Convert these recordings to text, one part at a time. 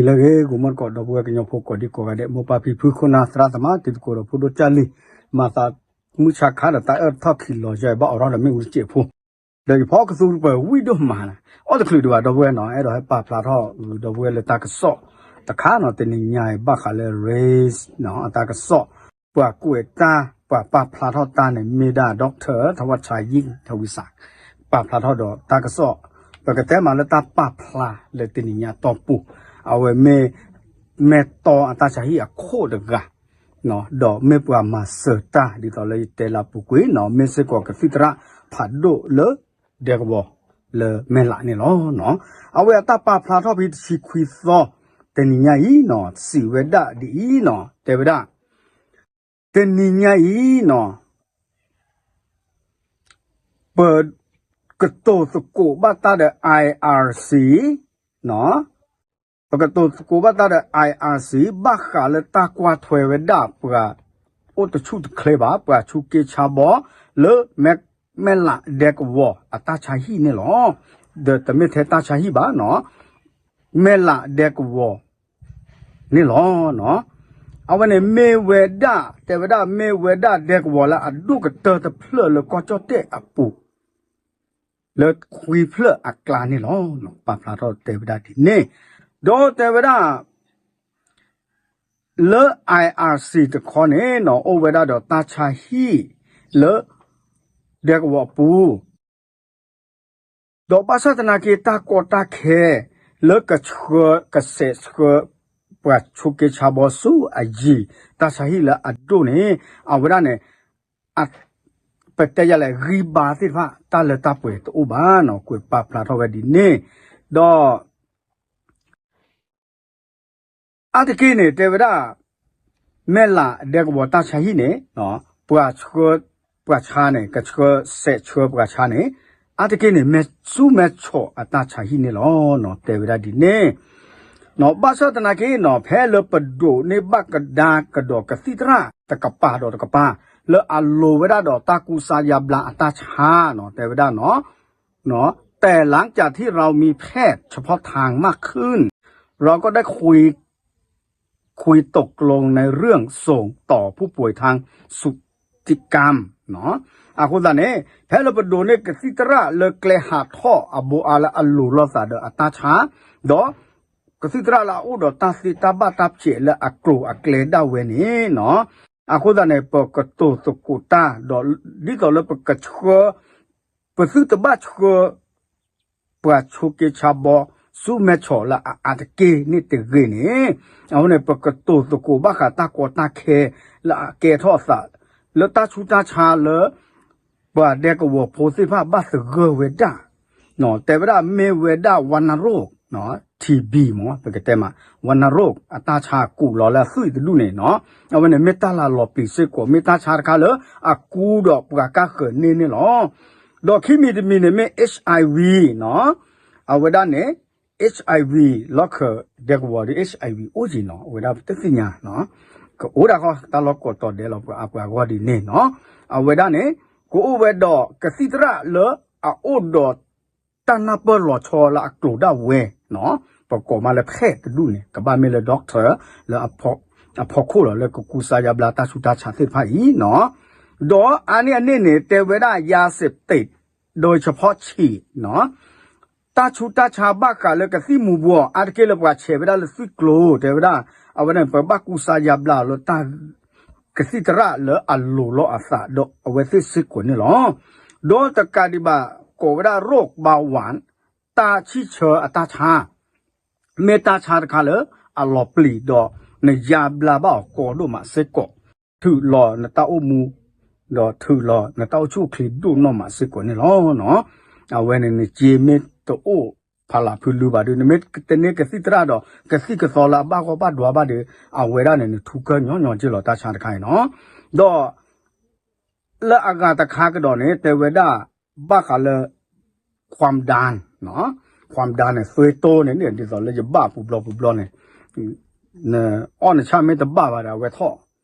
လၢဂ့ၤ ဂီၤမီၢ်တကိး ဒီပုၢ်ဝဲၢ်ကညီဖိကိးဒံကိးဂၤဒဲး မိၢ်ပၢ်ဖံဖု ခိၣ်နၢ်သရၣ်သမါ တံၤသကိးဒီးဖိဒိၣ်ကၢ်လံၤ မၤသးမုၢ်ဆါခါဒီးတၢ်အၢၣ်ထီၣ်ခံးလီၤယဲၢ်ဘၣ်အိးထီၣ်ဒီးမ့ၣ်အူတစဲးဖိ ဒီးယဖီကသူပှၤဝံၣ်ဒိၣ်မးန့ၣ် အီၣ်တချုးဒံးဘၣ် ဒီပုၢ်ဝဲၢ်နီၤ အဲၣ်ဒိးဟဲပာ်ဖျါထီၣ် ဒီပုၢ်ဝဲၢ်လၢတၢ်ကစီၣ်တခါနီၤ တနံၤညါအံၤ ဘၣ်ဃးလၢ race နီၤ အတၢ်ကစီၣ် ပှၤကွဲးတၢ် ပှၤပာ်ဖျါထီၣ်တၢ်န့ၣ် မ့ၢ်ဒၣ် doctor ထဝၣ်ဆါယံၣ် ထဝံစး ပာ်ဖျါထီၣ်ဒီးတၢ်ကစီၣ် ပကတဲမးလၢတၢ်ပာ်ဖျါလၢတနံၤညါအတီၢ်ပူၤ အဝဲမ့ၢ် မဲၢ်တီအတၢ်ဆါဟံၣ်အခိၣ်တဂၤ ဒီးမ့ၢ်ပှၤမၤစၢၤတၢ် ဒ်သိးလၢယတဲလၢအပူၤကွံာ်နီၤ မ့ၢ်စ့ၢ်ကီးကသံၣ်သရၣ်ဖးဒိၣ်လၢဒဲကဝီၤလၢမဲၢ်လးန့ၣ်လီၤ. အဝဲအတၢ်ပာ်ဖျါထီၣ်ဖဲတဆံခွံသီ တနံၤညါအံၤနီၤ စံးဝဲဒၣ်ဒ်အံၤနီၤ တဲဝဲဒၣ် တနံၤညါအံၤနီၤ ပကတိၤသကိးဘၣ်တၢ်ဒီး IRC နီၤ ပကတိၤသကိးဘၣ်တၢ်ဒီး IRC ဘၣ်ဃးလၢတၢ်ကွၢ်ထွဲဝဲဒၣ်ပှၤ အိၣ်တဆူၣ်တချ့ဘၣ် ပှၤဆူးက့ဆါဘီ လၢ မဲၢ်လးဒဲကဝီၤအတၢ်ဆါဟံၣ်န့ၣ်လီၤ. ဒီးတမ့ၢ်ထဲတၢ်ဆါဟံၣ်ဘၣ်နီၤ မဲၢ်လးဒဲကဝီၤ န့ၣ်လီၤ. အဝဲန့ၣ်မ့ၢ်ဝဲဒၣ် တဲဝဲဒၣ်မ့ၢ်ဝဲဒၣ်ဒဲကဝီၤလၢအဒိၣ်ကတၢၢ်တဖျၢၣ်လၢကီၢ်ကၠီၣ်တဲၣ်အပူၤ လၢခွံဖျၢၣ်အကျါန့ၣ်လီၤ. ပာ်ဖျါထီၣ်တဲဝဲဒၣ်ဒ်န့ၣ် ဒီးတဲဝဲဒၣ် လၢ IRC တခီန့ၣ်နီၤ အိၣ်ဝဲဒၣ်ဒီးတၢ်ဆါဟံၣ်လၢ ဒဲကဝီၤအပူၤ ဒီးဘၣ်ဆၣ်သနာ်က့ တၢ်ကီတၢ်ခဲ လၢကဆှၢကဆဲးဆှၢ ပှၤဆိးက့ဆါဘီဆူအယံၤ တၢ်ဆါဟံၣ်လၢအဒိၣ်န့ၣ် အဝဲဒၣ်န့ၣ် ပတဲယၤလဲၣ် ဂံၢ်ဘါသ့ၣ်တဖၣ် တၢ်လၢတၢ်ပှဲၤတအိၣ်ဘၣ်နီၤ ကွဲးပာ်ဖျါထီၣ်ဝဲဒ်န့ၣ် ဒီး အါတက့ၢ်န့ၣ် တဲဝဲဒၣ် မဲၢ်လးဒဲကဝီၤတၢ်ဆါဟံၣ်န့ၣ် ပှၤဆှၢ ပှၤဆါန့ၣ် ကဆှၢစဲးဆှၢပှၤဆါန့ၣ် အါတက့ၢ်န့ၣ် မ့ၢ်ဆူမဲၢ်ဆီးအတၢ်ဆါဟံၣ်န့ၣ်လီၤ. တဲဝဲဒၣ်ဒ်န့ၣ် ဘၣ်ဆၣ်သနာ်က့နီၤ ဖဲလၢပဒိးန့ၢ်ဘၣ်ကဒါကဒီးကသံၣ်သရၣ်တကပၤဒီးတကပၤ လၢအလိၤဝဲဒၣ်ဒီးတၢ်ကူစါယါဘျါအတၢ်ဆါနီၤ တဲဝဲဒၣ်နီၤ แต่หลังจากที่เรามีแพทย์เฉพาะทางมากขึ้น เราก็ได้คุย คุยตกลงในเรื่องส่งต่อผู้ป่วยทางสุติกรรม အဃိသတးန့ၣ် ဖဲလၢပဒိးန့ၢ်ကသံၣ်သရၣ်လၢကျဲဟးထီၣ်အဘိအါလၢအလိၤလိာ်သးဒီးအတၢ်ဆါ ဒီး ကသံၣ်သရၣ်လၢအအိၣ်ဒီးတၢ်သ့တၢ်ဘၣ်တၢ်စဲးလၢအကျိၤအကျဲဒၣ်ဝဲန့ၣ်နီၤ အဃိသတးန့ၣ် ပကတိၤသကိးတၢ်ဒီး ဒ်သိးလၢပကဆှၢ ပသုတဘၣ်ဆှၢ ပှၤဆိးက့ဆါဘီ ဆူမဲၢ်ဆီးလၢအအါတက့ၢ်န့ၣ်တဂ့ၤန့ၣ် အဃိန့ၣ် ပကတိၤသကိးဘၣ်ဃးတၢ်ကီတၢ်ခဲ လၢအကဲထီၣ်အသး လၢတၢ်ဆူးတၢ်ဆါလၢ ပှၤဒဲကဝီၤဖိသ့ၣ်တဖၣ်ဘၣ်သဂၢၢ်ဝဲဒၣ် တဲဝဲဒၣ်မ့ၢ်ဝဲဒၣ် ဝဏ္ณโรค ထံဘံမ့ၢ် ပကတဲမး ဝဏ္ณโรค အတၢ်ဆါကူးလီၤလၢအသွံၣ်တဒူၣ်န့ၣ်နီၤ အဝဲန့ၣ်မ့ၢ်တၢ်လၤလီၤပျံၤစ့ၢ်ကီး မ့ၢ်တၢ်ဆါတခါလၢအကူဒီးပှၤကၢ်ဃၢၤန့ၢ်န့ၣ်လီၤ. ဒီးခံမံၤတမံၤန့ၣ်မ့ၢ် HIV နီၤ အဝဲဒၣ်န့ၣ် HIV လီၢ်ခၢၣ်ဒဲကဝီၤဒီး HIV အိၣ်က့ၤနီၤ အဝဲဒၣ်တသ့ၣ်ညါ ကအိၣ်ဒၣ်ဃီ တၢ်လီၢ်ကိးတီၤဒဲးလီၤပှၤအပှၤဂီၢ်ဒ်န့ၣ်နီၤ အဝဲဒၣ်န့ၣ် ကအိၣ်ဝဲဒီးကသံၣ်သရၣ်လၢအအိၣ်ဒီး တၢ်နၢ်ပၢၢ်လီၤဆီလၢအကျိၤဒၣ်ဝဲနီၤ ပကိးမးလၢ แพทย์ တဒူၣ်န့ၣ် ကဘၣ်မ့ၢ်လၢ doctor လၢအဖီခိၣ်လီၤ လၢကကူစါယါဘျါတၢ်ဆူးတၢ်ဆါသ့ၣ်တဖၣ်အံၤနီၤ ဒီးအါန့ၢ်အန့ၣ်န့ၣ် တဲဝဲဒၣ် ยาเสพติด โดยเฉพาะ ฉี่ နီၤ တၢ်ဆူးတၢ်ဆါဘၣ်ဃးလၢကသံၣ်မူၤဘှီး အါတက့ၢ်လၢပှၤဆဲးဝဲဒၣ်လၢသွံၣ်ကျိၤ တဲဝဲဒၣ် အဝဲန့ၣ် ပဘၣ်ကူစါယါဘျါလၢတၢ် ကသံၣ်သရၣ်လၢအလိၤလီၤအသးဒီးအဝဲသ့ၣ်စ့ၢ်ကီးန့ၣ်လီၤ. ဒီးတကးဒံးဘၣ် ကိးဝဲဒၣ် โรคเบาหวาน တၢ်ဆံၣ်ဆၢအတၢ်ဆါ မ့ၢ်တၢ်ဆါတခါလၢအလီၤပျံၤဒီး နယါဘျါဘၣ်အီၤကီဒိၣ်မးစ့ၢ်ကီး ထုးလီၤနတၢ်အိၣ်မူ ဒီးထုးလီၤနတၢ်အိၣ်ဆူၣ်အိၣ်ချ့ဒိၣ်နီၢ်မးစ့ၢ်ကီးန့ၣ်လီၤ. အဝဲန့ၣ်နစ့မ့ၢ်တအိၣ်ဖးလးဖုလုဘၣ်ဒီး နမ့ၢ်တန့ၢ်ကသံၣ်သရၣ်ဒီး ကသံၣ်ကသီလၢအဘၣ်ဂီၢ်ဘၣ်ဒွါဘၣ်ဒီး အဝဲဒၣ်န့ၣ် နထူကၢၢ်ညီညီက့လီၤတၢ်ဆါတခါအံၤနီၤ. ဒီး လၢအဂၤတခါကဒီးန့ၣ် တဲဝဲဒၣ် ဘၣ်ဃးလၢ ความดัน ความดัน န့ၣ် သွေးတိုး န့ၣ် ဒ်သိးလၢယဘၣ်ပူၤဘျီပူၤဘျီန့ၣ် အီၣ်နဆၣ်မ့ၢ်တဘၣ်ဘၣ်ဒီး အဝဲထီၣ်,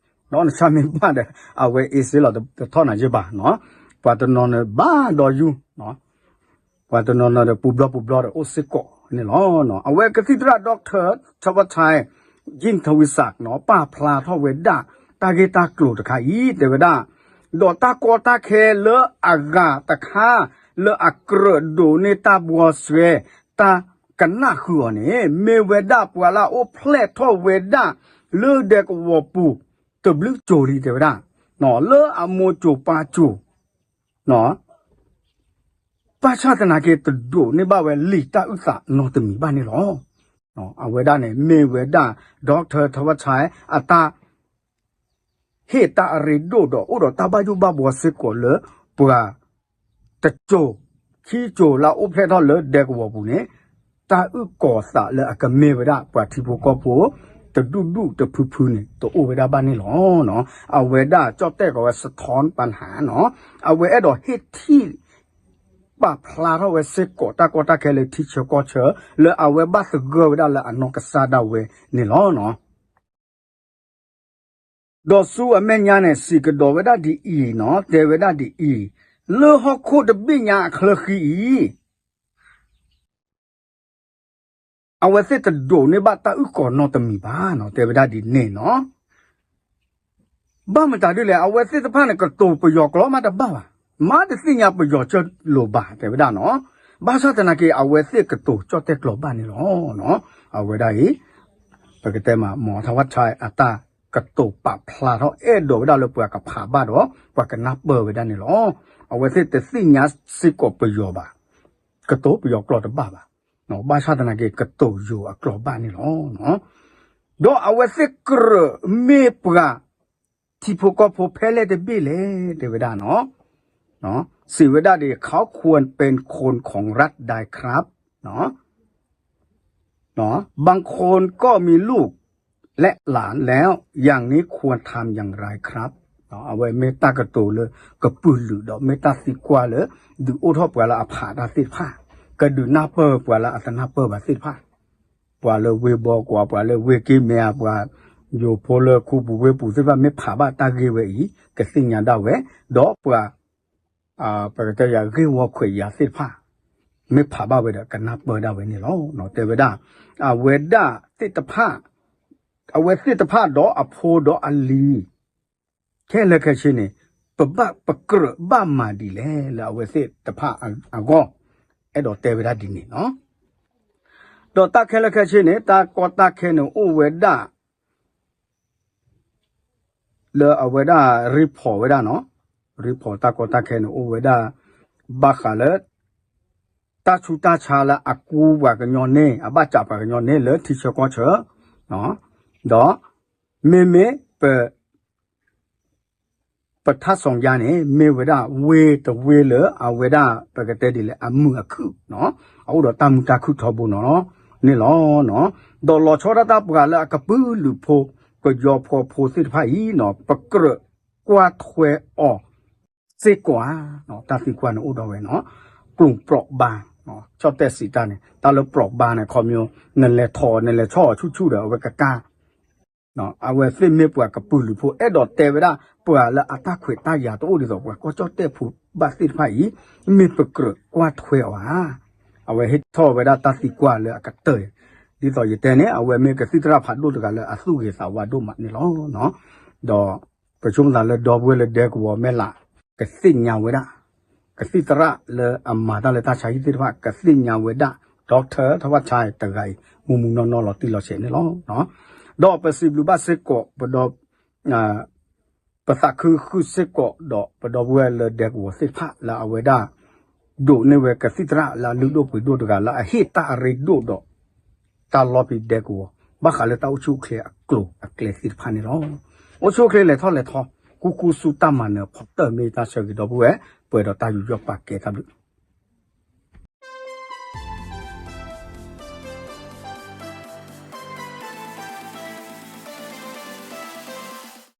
ဒီးအီၣ်နဆၣ်မ့ၢ်ဘၣ်ဒီး အဝဲအ့စ့လီၤ တထီၣ်နၤယ့ၢ်ဘၣ်နီၤ. ပှၤတနီၤန့ၣ်ဘၣ်ဒီးယူၢ်, ပှၤတနီၤနီၤဒီးပူၤဘျီပူၤဘျီဒီးအိၣ်စ့ၢ်ကီး ပာ်ဖျါထီၣ်ဝဲဒၣ်တၢ်ဂ့ၢ်တၢ်ကျိၤတခါန့ၣ်လီၤ. အဝဲကသံၣ်သရၣ် Doctor Thavatchai Jintavitsa ပာ်ဖျါထီၣ်ဝဲဒၣ် တၢ်ဂ့ၢ်တၢ်ကျိၤတခါအံၤ တဲဝဲဒၣ် ဒီးတၢ်ကီတၢ်ခဲလၢအဂၤတခါ လၢအကြၢးဒိးန့ၢ်တၢ်ဘှီစဲ တၢ်ကနၣ်ဃုာ်အီၤန့ၣ် မ့ၢ်ဝဲဒၣ်ပှၤလၢအအိၣ်ဖျဲၣ်ထီၣ်ဝဲဒၣ် လၢဒဲကဝီၤပူၤ တဘျုးကၠိၤလံ တဲဝဲဒၣ်, လၢအမိၢ်ကၠိၤပၢ်ကၠိၤ ဘၣ်ဆၣ်သနာ်က့တဒိးန့ၢ်ဘၣ်ဝဲလံာ်တၢ်အုၣ်သးနီတမံၤဘၣ်န့ၣ်လီၤ. အဝဲဒၣ်န့ၣ် မ့ၢ်ဝဲဒၣ် Doctor Thavatchai အတၢ် ဟ့ၣ်တၢ်အရ့ဒိၣ်ဒီးအိၣ်ဒီးတၢ်ဘၣ်ယိၣ်ဘၣ်ဘှီစ့ၢ်ကီးလၢ ပှၤတကၠိၤ ခံကၠိၤလၢအအိၣ်ဖျဲၣ်ထီၣ်လၢဒဲကဝီၤပူၤန့ၣ် တၢ်အုၣ်ကီၤသးလၢအကမ့ၢ်ဝဲဒၣ်ပှၤထံဖိကီၢ်ဖိ တဒူၣ်ဒူၣ်တဖုဖုန့ၣ် တအိၣ်ဝဲဒၣ်ဘၣ်န့ၣ်လီၤ. အဝဲဒၣ်ကၠီၣ်တဲၣ်ကီးဝဲ စထီၣ်ပၣ်ဟၣ်နီၤ အဝဲအဲၣ်ဒိးဟ့ၣ်ထံၣ် ပာ်ဖျါထီၣ်ဝဲစ့ၢ်ကီး တၢ်ကီတၢ်ခဲလၢထံဆၢကီၢ်ဆၢ လၢအဝဲဘၣ်သဂၢၢ်ဝဲဒၣ်လၢအနီၢ်ကစၢ်ဒၣ်ဝဲန့ၣ်လီၤ. ဒီးဆူအမဲာ်ညါန့ၣ် စံးကဒီးဝဲဒၣ်ဒ်အံၤနီၤ တဲဝဲဒၣ်ဒ်အံၤ, လၢဟီၣ်ခိၣ်တဘ့ၣ်ညါအချၢဃံအံၤ အဝဲသ့ၣ်တဒိးန့ၢ်ဘၣ်တၢ်အုၣ်ကီၤနီတမံၤဘၣ်နီၤ တဲဝဲဒၣ်ဒ်န့ၣ်နီၤ. ဘၣ်မတၤဒ်လဲၣ် အဝဲသ့ၣ်တဖၣ်န့ၣ် ကတိၤပယီၤကျိာ်မးတဘၣ်ဘၣ်, မ့ၢ်တသ့ၣ်ညါပယီၤကၢၢ်လိာ်ဘၣ် တဲဝဲဒၣ်နီၤ. ဘၣ်ဆၣ်သနာ်က့ အဝဲသ့ၣ်ကတိၤကၠီၣ်တဲၣ်ကျိးဘၣ်န့ၣ်လီၤ. အဝဲဒၣ်အံၤ ပကတဲမး မီၤထၢဝၣ်ဆါအတၢ်ကတိၤပာ်ဖျါထီၣ် အဲၣ်ဒိးဝဲဒၣ်လၢပှၤကဖးဘၣ်ဒီး ပှၤကနၢ်ပၢၢ်ဝဲဒၣ်န့ၣ်လီၤ. အဝဲသ့ၣ်တသ့ၣ်ညါစ့ၢ်ကီးပယီၤဘၣ်, ကတိၤပယီၤကျိာ်တဘၣ်ဘၣ်, ဘၣ်ဆၣ်သနာ်က့ ကတိၤယိၤအကျိာ်ဘၣ်န့ၣ်လီၤ. ဒီးအဝဲသ့ၣ်ကြၢးမ့ၢ်ပှၤ ထံဖိကီၢ်ဖိဖဲလဲၣ်တဘ့ၣ်လဲၣ် တဲဝဲဒၣ်နီၤ. စံးဝဲဒၣ်ဒ် เขาควรเป็นคนของรัฐได้ครับ บางคนก็มีลูกและหลานแล้ว อย่างนี้ควรทำอย่างไรครับ အဝဲမ့ၢ်တၢ်ကတိၤလၢ ကပုာ်လုာ်ဒီးမ့ၢ်တၢ်သံကွၢ်လၢ ဒုးအိၣ်ထီၣ်ပှၤလၢအဖးတၢ်သ့ၣ်တဖၣ်, ကဒုးနၢ်ပၢၢ်ပှၤလၢအတနၢ်ပၢၢ်ဘၣ်သ့ၣ်တဖၣ်, ပှၤလၢဝ့ၢ်ဘီကွၢ် ပှၤလၢဝ့ၢ်က့မဲာ် ပှၤယိၤဖိလၢခူပူၤဝ့ၢ်ပူၤသ့ၣ်တဖၣ် မ့ၢ်ဖးဘၣ်တၢ်ဂ့ၢ်ဝဲအံၤ ကသ့ၣ်ညါဒၣ်ဝဲ, ဒီးပှၤ ပကတဲယၤဂ့ၢ်ဝီခွဲးယာ်သ့ၣ်တဖၣ် မ့ၢ်ဖးဘၣ်ဝဲဒီး ကနၢ်ပၢၢ်ဒၣ်ဝဲန့ၣ်လီၤ. တဲဝဲဒၣ် အဝဲဒၣ်သ့ၣ်တဖၣ် အဝဲသ့ၣ်တဖၣ်ဒီးအဖိဒီးအလံၤ ခဲလၢာ်ခဲဆ့န့ၣ် ပဘၣ်ပကြၢးဘၣ်မၤဒ်လဲၣ်လၢအဝဲသ့ၣ်တဖၣ်အဂီၢ် အဲၣ်ဒိးတဲဝဲဒၣ်ဒ်န့ၣ်လီၤ. ဒီးတၢ်ခဲလၢာ်ခဲဆ့န့ၣ် တၢ်ကီတၢ်ခဲန့ၣ်အိၣ်ဝဲဒၣ် လၢအဝဲဒၣ် report ဝဲဒၣ်နီၤ, report တၢ်ကီတၢ်ခဲန့ၣ်အိၣ်ဝဲဒၣ် ဘၣ်ဃးလၢ တၢ်ဆူးတၢ်ဆါလၢအကူပှၤကညီန့ၣ် အဘၣ်စးပှၤကညီန့ၣ်လၢထံဆၢကီၢ်ဆၢ, ဒီး မ့မ့ၢ်ပ ပထါစီၤယါန့ၣ် မ့ၢ်ဝဲဒၣ်ဝ့ၢ်တဝ့ၢ်လၢအဝဲဒၣ် ပကတဲဒ်လဲၣ် အမုာ်အခုၣ်, အအိၣ်ဒီးတၢ်မုာ်တၢ်ခုၣ်ထီဘိနီၤန့ၣ်လီၤ. ဒီးလီၤဆီဒၣ်တၢ်ပှၤလၢအကပုာ်လုးဖိ ပယီၤဖှီၣ်ဖိသ့ၣ်တဖၣ်အံၤနီၤ ပကြၢးကွၢ်ထွဲအီၤစ့ၢ်ကီးဧါ, တၢ်သံကွၢ်န့ၣ်အိၣ်ဒီးဝဲနီၤ, ကလူးပျီၣ်ဘါ, ကၠီၣ်တဲၣ်စံးတၢ်န့ၣ် တၢ်လၢပျီၣ်ဘါန့ၣ် ခီမ့ၢ် နလဲၤထီၣ် နလဲၤဆီၣ်အီၤဆူၣ်ဆူၣ်ဒီး အဝဲကကါ အဝဲသ့ၣ်မ့ၢ်ပှၤကပုာ်လုးဖိ အဲၣ်ဒိးတဲဝဲဒၣ် ပှၤလၢအတၢ်ခွဲးတၢ်ယာ်တအိၣ်ဒ်သိး ပှၤကီၢ်ကၠီၣ်တဲၣ်ဖိဘၣ်သ့ၣ်တဖၣ်အံၤ မ့ၢ်ပကြၢးကွၢ်ထွဲအီၤဧါ. အဝဲဟ့ၣ်ထီၣ်ဝဲဒၣ်တၢ်သံကွၢ်လၢအကတၢၢ်, ဒ်သိးယတဲန့ၣ် အဝဲမ့ၢ်ကသံၣ်သရၣ်ဖးဒိၣ်တဂၤလၢအသူၣ်ဂ့ၤသးဝါဒိၣ်မးန့ၣ်လီၤ. ဒီး ပဆိကမိၣ်သးလၢဒီပုၢ်ဝဲၢ်လၢဒဲကဝီၤမဲာ်လး ကသ့ၣ်ညါဝဲဒၣ်, ကသံၣ်သရၣ်လၢအမၤတၢ်လၢတၢ်ဆါဟံၣ်သ့ၣ်တဖၣ် ကသ့ၣ်ညါဝဲဒၣ် ဒီကထၢၣ်ထၢၣ်ဝၣ်ဆါတဂၤအံၤ မုၢ်မုၢ်နီၢ်နီၢ်လီၤတံၢ်လီၤဆဲးန့ၣ်လီၤ. ဒီးပစံးဘျုးဘၣ်စ့ၢ်ကီး ပဒီ ပသးခုဃုာ်စ့ၢ်ကီးဒီးပဒီပုၢ်ဝဲၢ်လၢဒဲကဝီၤသ့ၣ်တဖၣ်လၢအဝဲဒၣ် ဒိးန့ၢ်ဝဲကသံၣ်သရၣ်လၢအလုၢ်ဒိၣ်ပှ့ၤဒိၣ်တဂၤလၢအဟ့ၣ်တၢ်အရ့ဒိၣ်ဒီး တၢ်လီၤပံာ်ဒဲကဝီၤ ဘၣ်ဃးလၢတၢ်အိၣ်ဆူၣ်အိၣ်ချ့အကျိၤအကျဲသ့ၣ်တဖၣ်န့ၣ်လီၤ. အိၣ်ဆူၣ်အိၣ်ချ့လဲၤထီၣ်လဲၤထီ ကူကူဆူတၢ်မၤနၢၤဖီတၢၣ်မ့ၢ်တၢ်ဆၢဂ့ၤဒီပုၢ်ဝဲၢ် ပှဲၤဒီးတၢ်ယူးယီၣ်ပာ်ကဲတၢ်ဘျုး